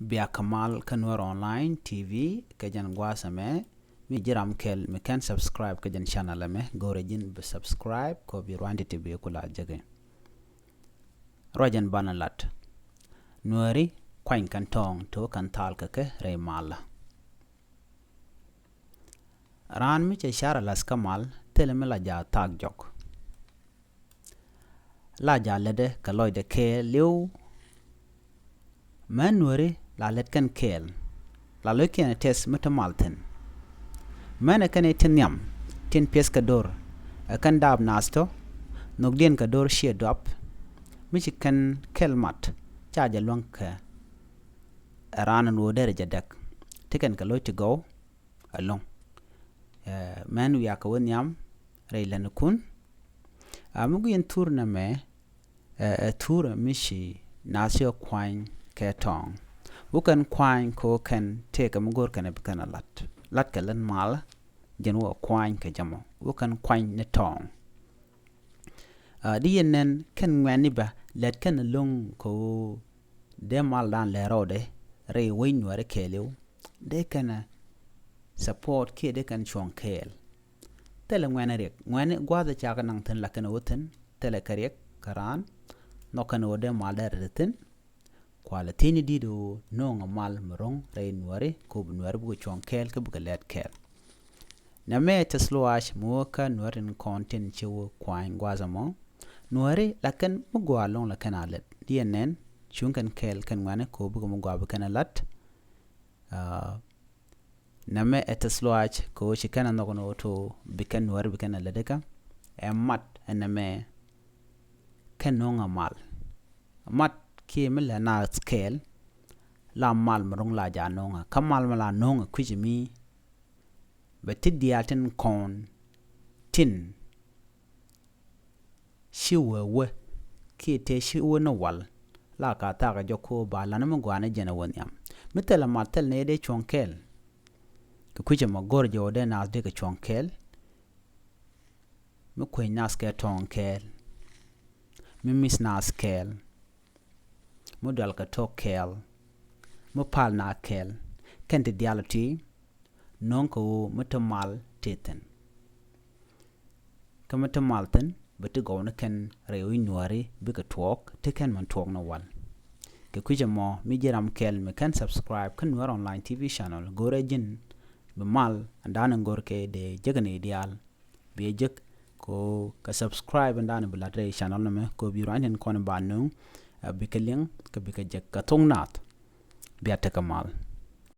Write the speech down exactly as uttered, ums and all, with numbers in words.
Bia kɛ mal kä Nuer Online T V kɛ jɛn gua̱a̱th ɛmɛ. Mi ji̱ ram kɛl mi kɛn subscribe kɛ jɛn channel ɛmɛ, go̱rɛ ji̱n bi subscribe kɛ bi ruany ti ti bi kula jɛ kɛ. Ruac ɛn banɛ lat. Nuääri kuany kɛn tɔ̱ɔ̱ŋ ti wä kɛn thal kɛ kɛ rɛy malä. Raan mi cɛ car a la̱th kä mal thilɛ mi la ja̱ thaak jɔk. La ja̱ lätdɛ kɛ lɔcdɛ kɛɛliw. Män Nuääri la lät kɛn kɛɛl. La lo̱ckiɛn ɛ tɛth mi te mal thi̱n. Män ɛ kɛn i̱ ti nhiam tin piɛth kɛ do̱r, ɛ kɛn daap naath tɔ̱, nhökdiɛn kɛ do̱r ciɛ duap. Mi ci kɛn kɛl mat ca jɛ luäŋ kɛ ɛ raan ɛn ɣöö derɛ jɛ däk. Ti kɛn kɛ lo̱c ti gɔw ɛlɔ̱ŋ. Ɛ, mɛn wiakɛ wä nhiam rɛy länikun. A mi guiɛn thur nɛmɛ, ɛ, ɛ thur mi ci naath ci kuany kɛ tɔ̱ɔ̱ŋ. Wä kɛn kuany kɛ wä kɛn tëëkɛ mi go̱r kɛn bi kɛn a lat. Lat kɛ lät mal, jɛn wä kuany kɛ jɛ mɔ. Wä kɛn kuany ni tɔ̱ɔ̱ŋ. A, di yɛn nɛn kɛn ŋuɛ̈ni bä lät kɛn lo̱ŋ kɛ wä dee mal dan lɛ rɔɔdɛ rɛy wec Nuääri kɛɛliw. Dee kɛn a support kiɛ dee kɛn cuɔ̱ŋ kɛɛl. Thilɛ ŋuɛ̈ni riɛk, ŋuɛ̈ni gua̱a̱th ɛ cakɛ naŋ thi̱n la kɛn wä thi̱n, thilɛ kɛ riɛk kɛ raan, nhɔk kɛn wä dee mal dee rɛt thi̱n. Kualɛ thi̱n i̱ di̱t ɣöö no̱o̱ŋ a mal mi ro̱ŋ rɛy Nuääri kɛ wä bi Nuääri bikɛ cuɔ̱ŋ kɛɛl kä bikɛ lɛt kɛɛl. Nɛmɛ tɛth lɔaac mi wä kä Nuääri tin kɔn tin ci wä kuany gua̱a̱th ɛmɔ. Nuääri la kɛn mi gɔaa lo̱ŋ la kɛn a lät. Di yɛn nɛn cuŋ kɛn kɛɛl kɛn ŋuɛ̈ni kɛ wä bikɛ mi gɔaa bi kɛn a lat. A, nɛmɛ ɛ tɛth lɔaac kɛ wä ci kɛn a nhɔk ni wä to bi kɛn Nuääri bi kɛn a lät ikä. Ɛ mat ɛ nɛmɛ kɛn no̱o̱ŋ a mal. Mat kiɛ mi lɛ naath kɛɛl la mal mi ro̱ŋ la ja̱ no̱o̱ŋ a. Kä mal mi la no̱o̱ŋ a kui̱c mi bɛ ti diaal tin kɔn tin ci wee wee kiɛ tëë ci wee ni wal. La ka thaak a jɔk ko ba lan mi gɔaa ni jɛn a wä nhiam. Mi thilɛ mat thil ni dee cuɔ̱ŋ kɛɛl. Kɛ kui̱c ɛmɔ go̱r jɛ wä dee naath dee kɛ cuɔ̱ŋ kɛɛl. Mi kuec naath kɛ tɔ̱ɔ̱ŋ kɛɛl. Mi mi̱th naath kɛɛl. Mi dual kɛ to̱k kɛɛl. Mi pal naath kɛɛl. Kɛn ti diaal ti no̱o̱ŋ kɛ ɣöö mi te mal tëë thi̱n. Kä mi te mal thi̱n bɛ ti gɔw ni kɛn rɛy wi̱c Nuääri bikɛ tuɔɔk ti kɛn min tuɔɔk ni wal. Kɛ kui̱c ɛmɔ mi ji̱ ram kɛl mi kɛn subscribe kä Nuer Online T V channel, go̱rɛ ji̱n bi mal ɛn da̱a̱n in go̱r kɛ dee jek ni diaal. Bi ɛ jek ko kɛ subscribe ɛn da̱a̱n bi lat rɛy channel ni mɛ ko bi ruany tin kɔn ba nuŋ, ɛ, bikɛ liŋ kɛ bikɛ jek kɛ thok naath. Bia tekɛ mal.